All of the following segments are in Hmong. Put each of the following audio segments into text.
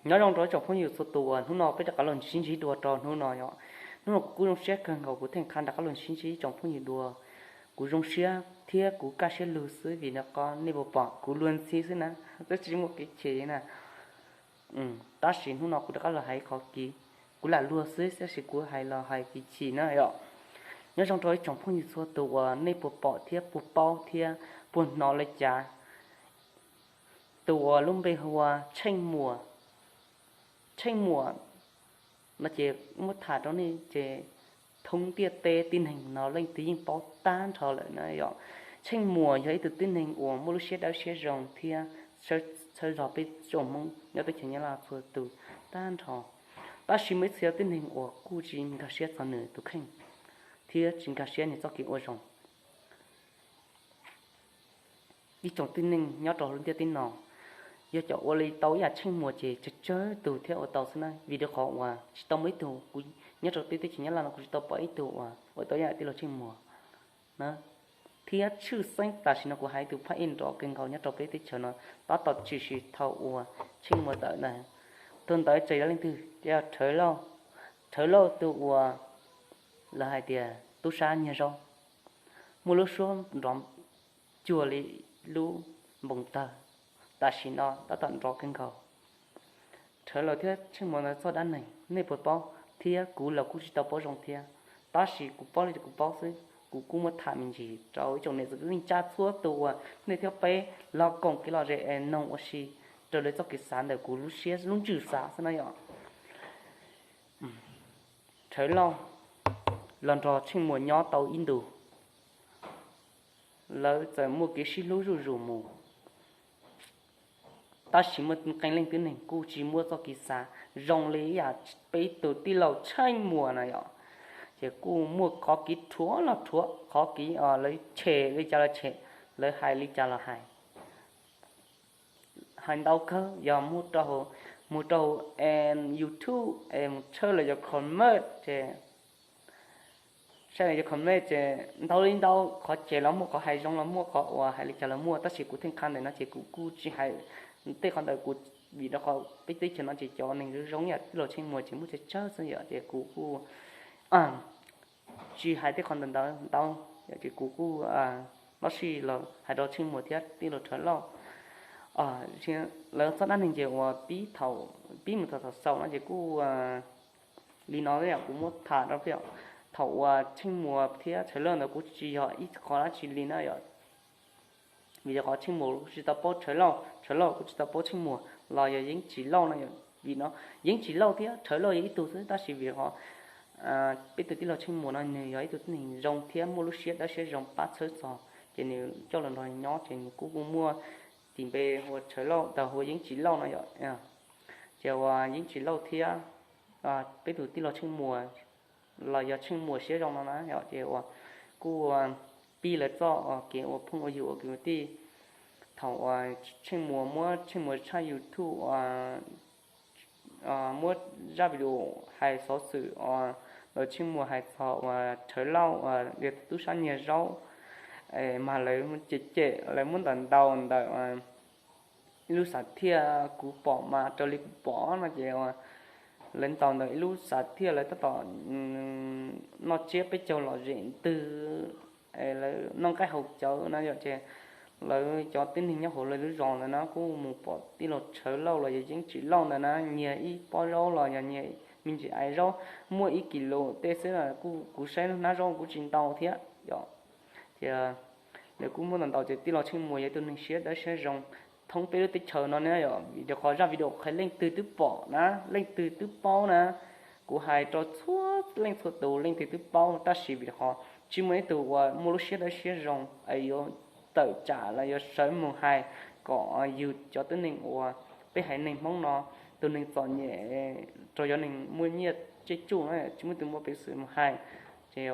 Nyob zoo rau ib tsoom phooj ywg txhua tus uas hnub no peb rov qab los sib ntsib dua rau hnub no yom. Hnub no kuv kuj zoo siab kawg nkaus kuv thiaj khaj rov qab los sib ntsib ib tsoom phooj ywg dua. Kuv zoo siab thiab kuv kaj siab lug xwb vim rau qhov nej puas pom kuv luag ntxhi xwb na, twb tsis muaj kev chim na. Tab sis hnub no kuv rov qab los hais qhov kev, kuv lam luag xwb tab sis kuv hais los hais kev chim na yom. Nyob zoo rau ib tsoom phooj ywg txhua tus uas nej puas pom thiab puas paub thiab puas hnov li cas. Tus uas lub npe hu ua Tsheej Muas, Tsheej Muas no ces muab tham rau nej ces thoob ntiaj teb tib neeg no leej twg yeej paub tag nrho lawm na yom. Tsheej Muas yog ib tug tib neeg uas muaj lub siab dawb siab zoo thiab txhawb zog peb tsoom Hmoob nyob teb chaws Nyab Laj txhua tus tag nrho. Tab sis muaj ib txhia tib neeg uas kuj tsis nkag siab txog nws tus kheej thiab tsis nkag siab nws txoj kev ua zoo. Ib tsoom tib neeg nyob rau lub ntiaj teb no, yog cov ua li tau ib yam Tsheej Muas ces tsawg tsawg tus thiab ua tau xwb na, vim rau qhov uas tsis tau muaj ib tug, kuv nyob rau peb teb chaws Nyab Laj no kuv tsis tau pom ib tug uas ua tau ib yam tij laug Tsheej Muas na. Thiab tshwj xeeb tam sim no kuv hais tus phab ej nrov kawg nkaus nyob rau peb teb chaws no tab tom tshwm sim thaum uas Tsheej Muas tawm ntawd. Thaum ntawd ces yog leej twg? Ces yog Rhawv Lauj, Rhawv Lauj tus uas lawv hais tias tub sab nyiag zaub, muaj lub suab nrov cuag li lub npoos tawg, tam sim no tab tom nrov kawg nkaus. Rhawv Lauj thiab Tsheej Muas ntawd txoj dab neeg nej puas paub thiab kuv los kuj tsis tau paub zoo thiab, tab sis kuv paub li kuv paub xwb, kuv kuj muab tham me ntsis rau ib tsoom niam txiv kwv tij neej tsa txhua tus uas nej thiab peb los koom kev lom zem es noog ua si raws li txoj kev xav ntawm kuv lub siab lub ntsws xav xwb na yom. Rhawv Lauj los nrog Tsheej Muas nyob tau ib ntus, lawv txawm muaj kev sib hlub zuj zus mus. Tab sis muaj qee leej tib neeg kuj tsis muaj txoj kev xav zoo li yam peb tus tij laug Tsheej Muas na yom. Ces kuj muaj qhov kev rhuav los rhuav, qhov kev lawv chem li cas los chem, lawv hais li cas los hais. Hais ntau kawg, yog mus rau, mus rau YouTube es mus tshawb lawv cov comment ces, saib lawv cov comment ces ntau li ntau, qhov cem los muaj, qhov hais zoo los muaj, qhov uas hais li cas los muaj, tab sis kuv theej qha ntawm no ces kuv kuj tsis hais tej qhov ntawd kuv, vim rau qhov peb teb chaws no ces cov neeg zoo zoo yam tij laug Tsheej Muas ces muaj tsawg tsawg xwb yom, ces kuv kuj tsis hais tej qhov ntawd ntawd ntau, ces kuv kuj lob si los hais rau Tsheej Muas thiab tij laug Rhawv Lauj. Lawv txoj dab neeg ces uas pib thaum, pib mus thaum thaum xaus no ces kuj li no yom, kuv muab tham rau peb yom. Thaum uas Tsheej Muas thiab Rhawv Lauj ntawd kuj tsis yog ib qho dab tsi li na yom, vim yog qhov Tsheej Muas kuj tsis tau paub Rhawv Lauj, Rhawv Lauj kuj tsis tau paub Tsheej Muas los yog Yeeb Tsim Lauj no yom. Vim no Yeeb Tsim Lauj thiab Rhawv Lauj yog ib tug xwb, tab sis vim qhov peb tus tij laug Tsheej Muas no nws yog ib tug tib neeg zoo thiab muaj lub siab dawb siab zoo pab txhawb txog, ces nws coj los nrog nyob ces nws kuj kuj muaj tis npe hu ua Rhawv Lauj, hu ua Yeeb Tsim Lauj no yom. Ces uas Yeeb Tsim Lauj thiab peb tus tij laug Tsheej Muas los yog Tsheej Muas siab zoo no na yom, ces uas kuj pib lawv txoj kev ua phooj ua ywg ua kwv ua tij. Thaum uas Tsheej Muas muab Tsheej Muas tshaj YouTube, muab zaj video hais xov xwm uas Tsheej Muas hais txog uas Rhawv Lauj uas yog tub sab nyiag zaub, mas lawv cem cem, lawv muab ntaus ntaus ntawm ib lub xav thiaj, kuv pom mas raws li kuv pom no ces lawv ntaus ntawm ib lub xav thiaj, lawv tab tom noj tsiab peb caug lom zem ntwg, lawv noj nqaij haus cawv na yom, ces lawv cov tib neeg nyob hauv lawv lub zos ntawd na kuj mus pom tij laug Rhawv Lauj los yog Yeeb Tsim Lauj ntawd na nyiag ib pob zaub los yog nyiag me ntsis aiv zaub, muaj ib kis lus tej xwb, kuv saib hnab zaub kuv tsis ntau thiab yom. Ces lawv kuj muab ntaus ntaus ces tij laug Tsheej Muas yog ib tug neeg siab dawb siab zoo thoob peb lub teb chaws no ne yom, vim rau qhov zaj video qhia leej twg twb pom na, leej twg twb paub na. Kuv hais rau txhua leej txhua tus leej twg twb paub, tab sis vim rau qhov tsis muaj ib tug uas muaj lub siab dawb siab zoo es yuav tawm tsam los yuav sawv mus hais kom yus cov tib neeg uas peb haiv neeg Hmoob no, tus neeg txom nyem rau cov neeg muaj nyiaj tsiaj tsuj na tsis muaj tus muaj peev xwm mus hais. Ces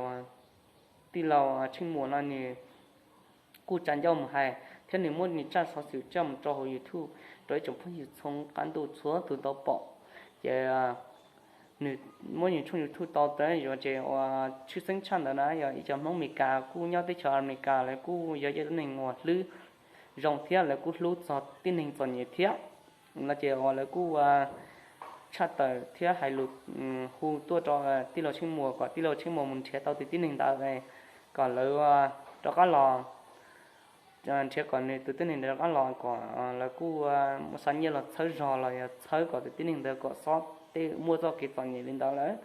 tij laug Tsheej Muas no nws kuj tsa ncauj mus hais thiab nws muab nws tsaj xov xwm coj mus rau hauv YouTube rau ib tsoom phooj ywg txhua qab ntuj txhua tus tau pom. Ces nws muab nws tshooj YouTube tau tawm yuav ces uas tshwj xeeb tshaj ntawd na yog ib cov Hmoob Amelikas kuj nyob teb chaws Amelikas, lawv kuj yog ib co tib neeg uas hlwb zoo thiab lawv kuj hlub txog tib neeg txom nyem thiab. No ces uas lawv kuj tshaj tawm thiab hais lus hu tuaj rau tij laug Tsheej Muas kom tij laug Tsheej Muas mus nrhiav tau tus tib neeg ntawd, kom lawv rov qab los nrhiav kom nws tus tib neeg ntawd rov qab los kom lawv kuj muaj xa nyiaj los txhawb zog los yog txhawb kom tus tib neeg ntawd kom xob tej muaj txoj kev txom nyem li ntawd lawm.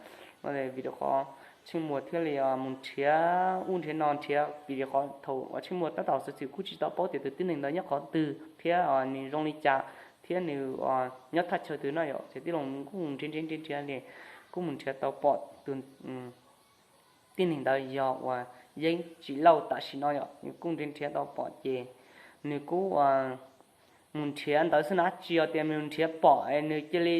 No vim rau qhov Tsheej Muas thiaj li mus nrhiav ub nrhiav no nrhiav, vim rau qhov thaum uas Tsheej Muas tab tom xwm txwm kuj tsis tau paub tias tus tib neeg ntawd nyob qhov twg thiab nws zoo li cas thiab nws nyob thaj chaw twg no yom, ces tij laug kuj mus nrhiav nrhiav nrhiav nrhiav li kuj mus nrhiav tau pom tus tib neeg ntawd yog uas Yeeb Tsim Lauj tam sim no yom, nws kuj nrhiav nrhiav tau pom ces nws kuj mus nrhiav ntawd xwb na, tsis yog tias nws nrhiav pom nws cia li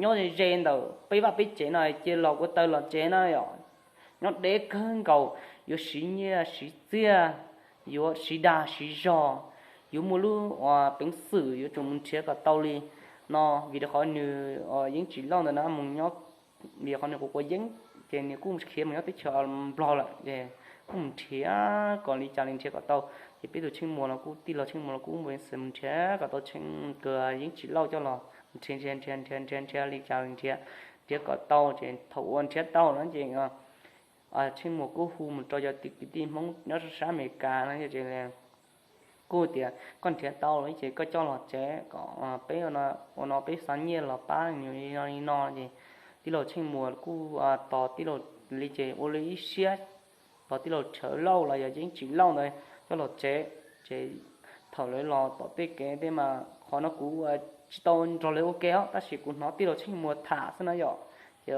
nyob ze ntawm peb vaj peb tsev no cia los ua taw los tsev na yom. Nyob deb kawg nkaus, yuav siv nyiaj siv txiaj, yuav siv dag siv zog, yuav muaj lub uas peev xwm yuav tsum mus nrhiav kom tau li no, vim rau qhov nws Yeeb Tsim Lauj ntawd na mus nyob, vim qhov nws quav quav yeeb ces nws kuj khiav mus nyob teb chaws Nplog lawm ces kuj mus nrhiav kom li cas li nrhiav kom tau. Ces peb tus Tsheej Muas los kuj tij laug Tsheej Muas los kuj mus nrhiav kom tau Tsheej, Yeeb Tsim Lauj coj los nrhiav nrhiav nrhiav nrhiav nrhiav nrhiav li cas li nrhiav, nrhiav kom tau ces thaum uas nrhiav tau na ces Tsheej Muas kuj hu mus rau cov kwv tij Hmoob nyob sab Amelikas no ces kuj tias koj nrhiav tau lawm ces koj coj los tsev kom peb ua no peb xa nyiaj los pab nws li no li no ces tij laug Tsheej Muas kuj tos tij laug li ces ua li ib siab tos tij laug Tshawv Lauj los yog Yeeb Tsim Lauj ntawd coj los tsev. Ces thaum lawv los tom tej kev tej mas qhov no kuv tsis tau nrog lawv ua ke os, tab sis kuv hnov tij laug Tsheej Muas tham xwb na yom. Ces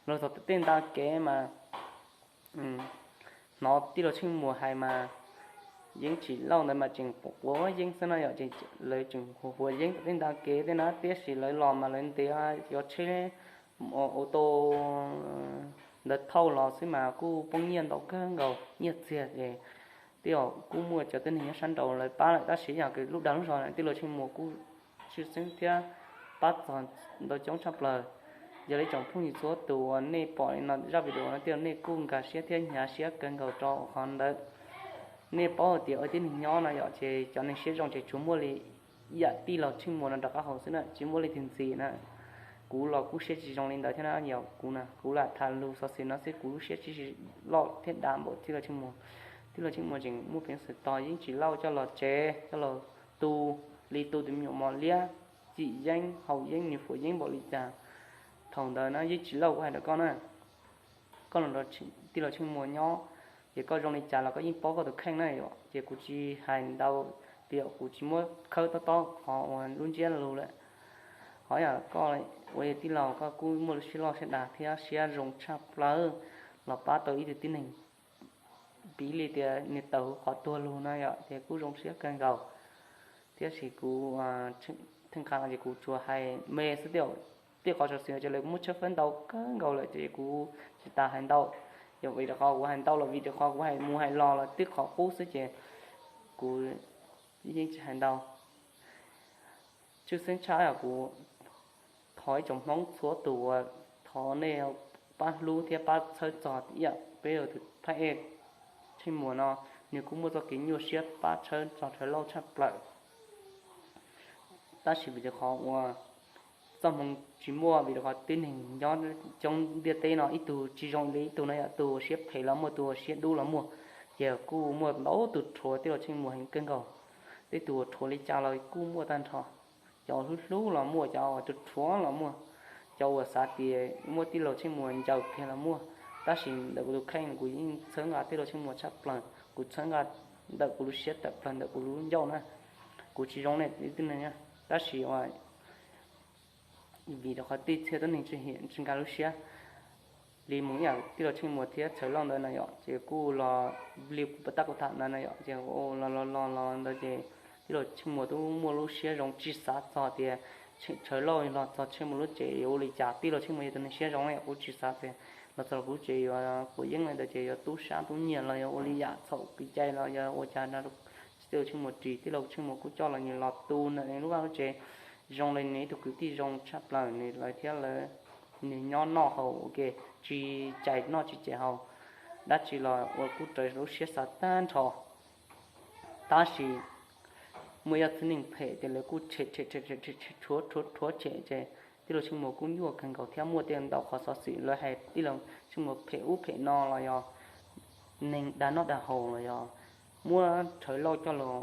los txog tom tej nta kev mas hnov tij laug Tsheej Muas hais mas Yeeb Tsim Lauj ntawd mas tseem quav quav yeeb xwb na yom, ces lawv tseem huas huas yeeb tom tej nta kev tej na, tiam sis lawv los mas lawv ntes cov tsheb auto ntawd thauj los xwb mas kuj poob nyiaj ntau kawg nkaus, nyiaj txiag ces tej zaum kuj muaj cov tib neeg nyob sab nraud lawv pab lawm, tab sis yog lub dag lub zog tij laug Tsheej Muas kuj tshwj xeeb thiab pab txog ntau coob tshaj plaws. Yog li tsoom phooj ywg txhua tus uas nej pom li no zaj video no tej zaum nej kuj nkag siab thiab hnyav siab kawg nkaus rau qhov ntawd. Nej paub hais tias ua tib neeg nyob no yom, ces cov neeg siab zoo ces tsuas muaj li ib yam tij laug Tsheej Muas no rov qab hauv xwb na, tsis muaj leej twg ntxiv na. Kuv los kuj siab tsis zoo li ntawd thiab na, yog kuv na kuv lam tham lus xov xwm no xwb kuv lub siab tsis loj thiab dav npaum tij laug Tsheej Muas. Tij laug Tsheej Muas tseem muaj peev xwm tos Yeeb Tsim Lauj coj los tsev coj los tu, li tu tus me nyuam mos liab, cim yeeb haus yeeb nws huas yeeb npaum li cas. Thaum ntawd na Yeeb Tsim Lauj kuv hais rau koj na, koj los nrog tij laug Tsheej Muas nyob, ces koj zoo li cas los koj yeej paub koj tus kheej na yom, ces kuv tsis hais ntau, vim kuv tsis muab khawb tob tob qhov uas lub ntsiab lus lawm. Ho yog koj ua tij laug koj kuj muaj lub siab loj siab dav thiab siab zoo tshaj plaws los pab tau ib tug tib neeg, piv li tias nws tawm hauv qhov tuag lug no yom, ces kuj zoo siab kawg nkaus. Tiam sis kuv theej qha no ces kuv tsuas hais me xwb thiab, tej qhov xov xwm ces lawv muab tshawb fawb ntau kawg nkaus lawm ces kuv tsis tas hais ntau. Yog vim rau qhov kuv hais ntau los vim rau qhov kuv hais mus hais los los twb qhov qub xwb ces kuv yeej tsis hais ntau. Tshwj xeeb tshaj yog kuv thov ib tsoom Hmoob txhua tus uas thov nej pab hlub thiab pab txhawb txog ib yam peb tus phab ej Tsheej Muas no, nws kuj muaj txoj kev nyuaj siab pab txhawb txog Tshawv Lauj tshaj plaws. Tab sis vim rau qhov uas txoj hmoo tsis muaj, vim rau qhov tib neeg nyob coob ntiaj teb no ib tug tsis zoo li ib tug no yom, tus uas siab phem los muaj, tus uas siab dub los muaj, ces kuj muaj ntau tus rhuav tij laug Tsheej Muas heev kawg nkaus. Tej tus uas rhuav li cas los kuj muaj tag nrho, cov hlub hlub los muaj, cov uas rhuav rhuav los muaj, cov uas xav tias muab tij laug Tsheej Muas ncaws kiag los muaj. Tab sis ntawm kuv tus kheej kuv yeej txhawb nqa tij laug Tsheej Muas tshaj plaws, kuv txhawb nqa ntawm kuv lub siab tawm plaws ntawm kuv lub ncauj na. Kuv tsis zoo li ib tug neeg, tab sis vim rau qhov tej txhia tub neeg tsis nkag lub siab li mus ib yam tij laug Tsheej Muas thiab Tshawv Lauj ntawd no yom, ces kuj los li kuv pom tab kuv tham ntawd no yom, ces los los los los ntawd ces tij laug Tsheej Muas twb muaj lub siab zoo tsis xav txog tias Tshawv Lauj los txog Tsheej Muas lub tsev yuav ua li cas. Tij laug Tsheej Muas yog tus neeg siab zoo, kuv tsis xav tias los txog kuv lub tsev yuav quav yeeb li ntawd ces yuav tub sab tub nyiag los yog ua li yam txhaum kev cai los yog ua cas no. Tij laug Tsheej Muas ris, tij laug Tsheej Muas kuj coj los nws los tu ntawm nws lub vaj lub tsev, zoo li nws ib tug kwv tij zoo tshaj plaws, nws lawv thiab lawv, nws nyob noj haus ua ke, tsis cais noj tsis cais haus, dab tsi los ua kuj raws lub siab xav tag nrho. Tab sis muaj ib txhiab neeg phem ces lawv kuj tshem tshem tshem tshem tshem tshem rhuav rhuav rhuav tshem ces Tij laug Tsheej Muas kuj nyuaj kawg nkaus thiab muaj tej ntau qhov xov xwm lawv hais tij laug Tsheej Muas phem ub phem no los yog neeg dag noj dag haus los yog muab Rhawv Lauj coj los,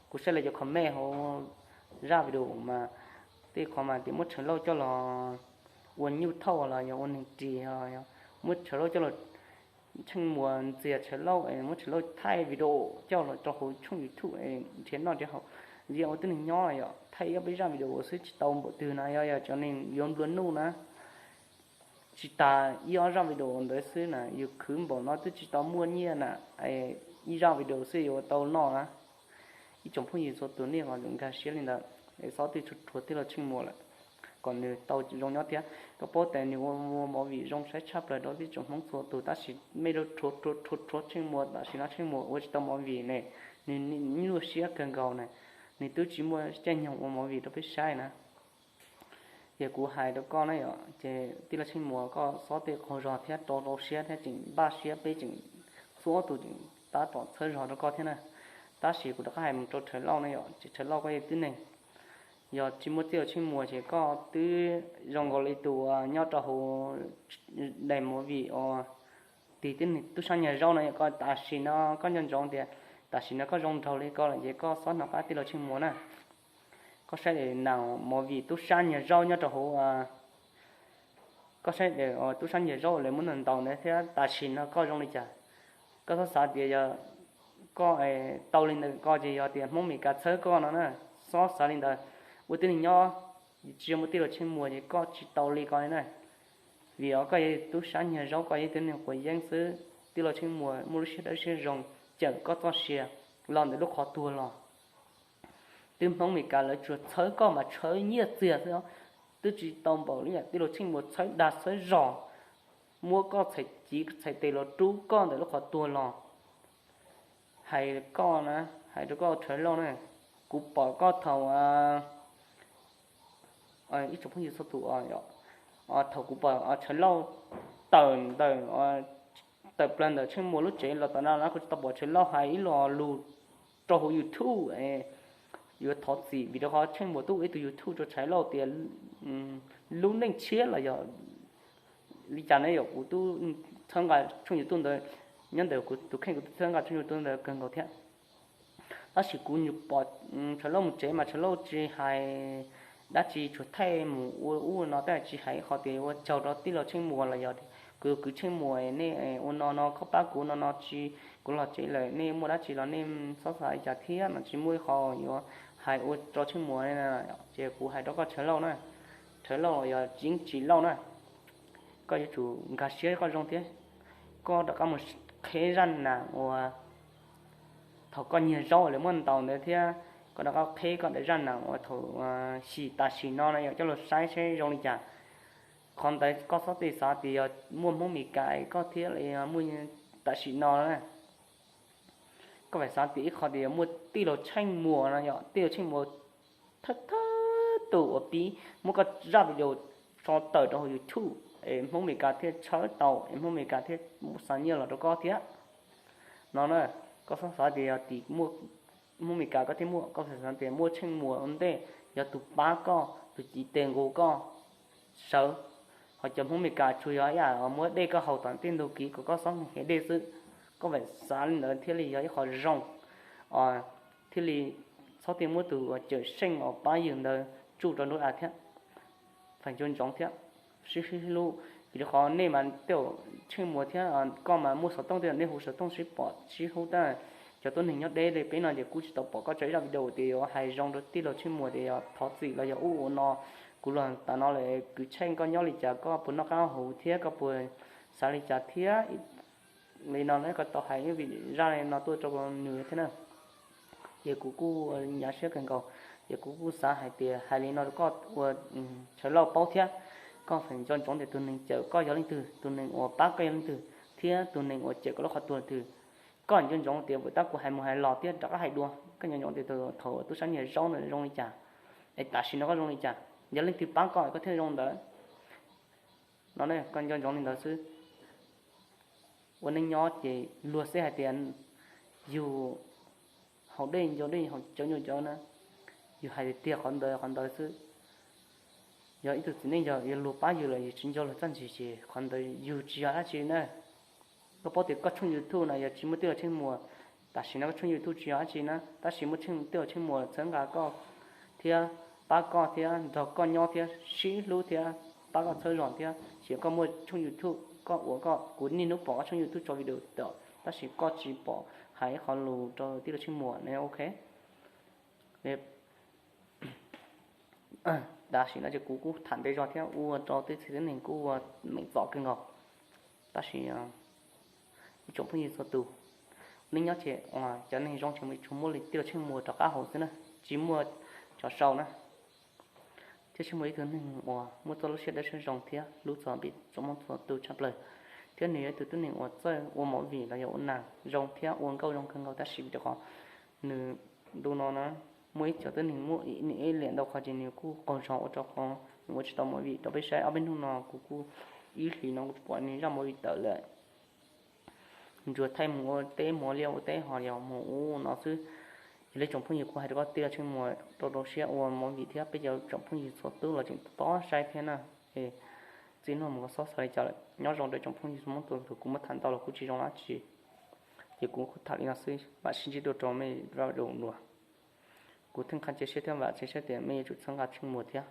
kuv saib lawv cov comment hauv zaj video mas tej qhov mas tias muab Rhawv Lauj coj los ua nyuj thauj los yog ua neeg ris, muab Rhawv Lauj coj los, Tsheej Muas ntxias Rhawv Lauj, muab Rhawv Lauj thaij video coj los rau hauv tshooj YouTube nrhiav noj nrhiav haus, ua tib neeg nyob yom, thaij ib ob peb zaj video xwb tsis tau npaum twg na, yog yog cov neeg yuav nplua nuj na. Tsis tas ib ob zaj video ntawd xwb na, yus khwv npaum no twb tsis tau muaj nyiaj na, ib zaj video xwb yuav tau noj na. Ib tsoom phooj ywg txhua tus nej ho nkag siab li ntawd, es xob twb tsuas rhuav tij laug Tsheej Muas lawm kom nws tau zoo nyob thiab. Koj paub tias nws ua movie zoo saib tshaj plaws rau tib tsoom Hmoob txhua tus, tab sis mej rhuav rhuav rhuav Tsheej Muas, tam sim no Tsheej Muas ua tsis tau movie ne, nws nyuaj siab kawg nkaus na, nws twb tsis muaj caij nyoog ua movie rau peb saib na. Ces kuv hais rau koj na yom, ces tij laug Tsheej Muas koj xob tej qaug zog thiab rau rau siab thiab tseem npaj siab, peb tseem txhua tus tseem tab tom txhawb zog rau koj thiab na. Tab sis kuv rov qab hais mus rau Rhawv Lauj na yom, ces Rhawv Lauj koj yog tib neeg, yog tsis muaj tij laug Tsheej Muas ces koj twb zoo nkaus li tus uas nyob rau hauv daim movie uas tig tib neeg tub sab nyuag zaub no yom, koj tam sim no koj nco ntsoov tias tam sim no koj zoo nraug li ko lawm ces koj xob hnov qab tij laug Tsheej Muas na. Koj saib daim movie tub sab nyuag zaub nyob rau hauv, koj saib tub sab nyuag zaub lawv muab ntaus ntaus ntawd thiab tam sim no koj zoo li cas. Koj xob xav tias yog koj tau li ntawd ko ces yog tias Hmoob Meskas txhawb koj no na. Xob xav li ntawd, ua tib neeg nyob tsis muaj tij laug Tsheej Muas ces koj tsis tau li ko li na. Vim os koj yog tub sab nyuag zaub, koj yog tib neeg quav yeeb xwb, tij laug Tsheej Muas muaj lub siab dawb siab zoo cawm koj txoj sia los ntawm lub qhov tuag los. Twb Hmoob Meskas lawv tsuas txhawb koj mas txhawb nyiaj txiag xwb, twb tsis tau npaum li yam tij laug Tsheej Muas txhawb dag txhawb zog, muab koj txhais civ txhais tes los rub koj ntawm lub qhov tuag los. Hais koj na, hais rau koj Rhawv Lauj na, kuv pom koj thaum ib tsoom phooj ywg txhua tus, thaum kuv pom Rhawv Lauj tawm ntawm, tawm plaws ntawm Tsheej Muas lub tsev los tom no na kuv tsis tau pom Rhawv Lauj hais ib lo lus rau hauv YouTube yuav thov txim, vim rau qhov Tsheej Muas twb ua ib tug YouTube rau Rhawv Lauj tias lub neej tshiab los yog li cas ne yom, kuv twb txhawb nqa tshooj YouTube ntawd, nyob ntawm kuv tus kheej kuv twb txhawb nqa tshooj YouTube ntawd kawg nkaus thiab. Tab sis kuv nyuam pom Rhawv Lauj mus tsev mas Rhawv Lauj tsis hais dab tsi, tsuas thaij mus ua ub no tab sis tsis hais ib qho tias ua tsaug rau tij laug Tsheej Muas los yog kuv kwv Tsheej Muas nej ua no no koj pab kuv no no tsis, kuv los tsev lawm nej muaj dab tsi los nej txhob xav li cas thiab no, tsis muaj ib qho yuav hais ua rau Tsheej Muas. Ces kuv hais rau koj Rhawv Lauj na, Rhawv Lauj los yog Tsim Tsim Lauj na, koj yuav tsum nkag siab koj zoo thiab. Koj rov qab mus qheb zaj nam uas thaum koj nyuag zaub lawv muab ntaus ntawd thiab, koj rov qab qheb koj daim zaj nam uas thaum xyim tam sim no na yom, coj los saib saib zoo li cas. Qhov ntawd koj txhob tej xav tias yog muaj Hmoob Meskas koj thiab los yog muaj tam sim no na. Koj fais xav tias ib qho tias yog muaj tij laug Tsheej Muas no yom, tij laug Tsheej Muas thawj thawj tus uas pib muab koj zaj video tso tawm rau hauv YouTube es Hmoob Meskas thiaj tshawb tau es Hmoob Meskas thiaj xa nyiaj los rau koj thiab no na. Koj txhob xav tias yog tim muaj Hmoob Meskas koj thiaj muaj, koj fais xav tias muaj Tsheej Muas ua ntej yog tus pab koj, tus civ tes nqus koj sawv. Ho cov Hmoob Meskas tsuas yog ib yam muab dej koj haus tom tej ntug kiv kom koj xob heev dej xwb. Koj fais xav li ntawd thiaj li yog ib qho zoo, thiaj li txhob tej muab tus uas cawm seej uas pab yus ntawd tsuj rau nruab av thiab. Feem nco ntsoov thiab, sib hlub, vim rau qhov nej mas tej zaum Tsheej Muas thiab koj mas muaj xov tooj tej zaum nej hu xov tooj sib pom sib hlub tab. Cov tuab neeg nyob deb li peb no ces kuj tsis tau pom koj tso ib zaj video tias yuav hais zoo rau tij laug Tsheej Muas tias yog thov txim los yog ub ua no. Kuv los tas no lawm, kwv Tsheej koj nyob li cas, koj puas noj qab huv thiab koj puas xav li cas thiab li no na, koj tau hais ib vim zaj no tuaj rau nws thiab na. Ces kuv kuj ua nyav siab kawg nkaus, ces kuv kuj xav hais tias hais li no rau koj ua Rhawv Lauj paub thiab. Koj feem nco ntsoov tias tus neeg cawm koj yog leej twg, tus neeg uas pab koj yog leej twg, thiab tus neeg uas cawm koj lub qhov tuag twg. Koj nco ntsoov tias tab kuv hais mus hais los thiab rov qab hais dua, koj nco ntsoov tias thaum tub sab nyiag zaub ntawd zoo li cas, es tam sim no koj zoo li cas, yog leej twg pab koj koj thiaj zoo ntawd. No koj nco ntsoov li ntawd xwb. Ua neej nyob ces luag xeb hais tias yus haus dej nco dej, haus cawv nco cawv na, yus hais tiag tiag qhov ntawd qhov ntawd xwb. Yog ib tug txiv neej yog yuav luag pab yus lawm yus tsis nco luag txoj ntsis ces qhov ntawd yus tsis yog dab tsi na. Koj paub tias koj tshooj YouTube no yog tsis muaj tij laug Tsheej Muas, tam sim no koj tshooj YouTube tsis yog dab tsi na, tab sis muaj tij laug Tsheej Muas txhawb nqa koj thiab pab koj thiab nrog koj nyob thiab sib hlub thiab pab koj txhawb zog thiab. Ces koj muaj tshooj YouTube koj ua koj, kuv niaj hnub pom koj tshooj YouTube tso video tawm tab sis koj tsis pom hais ib qho lus rau tij laug Tsheej Muas ne, ok. Tam sim no ces kuv kuj tham ntev zog thiab ua rau tej txhia tib neeg kuj ua meem txom kawg nkaus. Tab sis ib tsoom phooj ywg txhua tus, nej nyob ces cov neeg zoo ces tsuas muaj li tij laug Tsheej Muas rov qab hauv xwb na, tsis muaj cov sau na. Thiab Tsheej Muas ib tug neeg uas muaj txoj lub siab dawb siab zoo thiab hlub txog peb tsoom Hmoob txhua tus tshaj plaws, thiab nws yog ib tug tib neeg uas txawj ua movie los yog ua nas zoo thiab ua nkauj zoo kawg nkaus tab sis vim rau qhov nws ntu no na muaj ib cov tib neeg muaj ib liam ntau qhov ces nws kuj qaug zog ua rau qhov nws ua tsis tau movie rau peb saib. Ob peb hnub no kuv kuj ib hlis no kuv pom nws zaj movie tawm lawm, ntsuas thaij mus ua teb mus ua liaj ua teb ho yog mus ub no xwb. Yog li tsoom phooj ywg, kuv hais rau koj tij laug Tsheej Muas rau rau siab ua movie thiab peb cov tsoom phooj ywg txhua tus los tseem tab tom saib thiab na. Txij no mus koj xob xav li cas lawm, nyob zoo rau tsoom phooj ywg txhua Hmoob txhua tus, kuv muab tham ntau los kuv tsis zoo dab tsi, ces kuv tham li no xwb, mam sib ntsib dua rau mej zaj video dua. Kuv theej qha cia siab thiab vam tsev siab tias mej yuav tsum txhawb nqa Tsheej Muas thiab.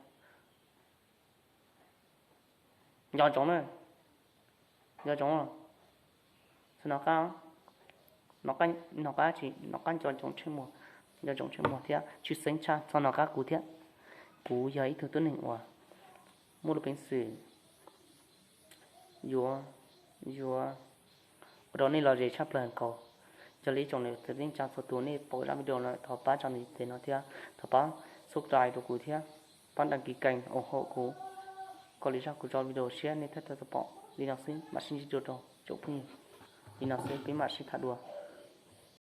Nco ntsoov na, nco ntsoov, txog no qab, no qab tsis, no qab nco ntsoov Tsheej Muas, nco ntsoov Tsheej Muas thiab tshwj xeeb tshaj txog no qab kuv thiab. Kuv yog ib tug tib neeg uas muaj lub peev xwm yuav, yuav ua rau nej lom zem tshaj plaws nkaus. Yog li ib tsoom niam txiv neej tsa txhua tus, nej pom zaj video no thov pab tsa ntiv tes no thiab thov pab subscribe rau kuv thiab pab đăng ký kênh ủng hộ kuv, kom li zaj kuv tso video siab nej thiaj tau pom. Li no xwb, mam sib ntsib dua rau tsoom phooj ywg. Li no xwb, peb mam sib tham dua.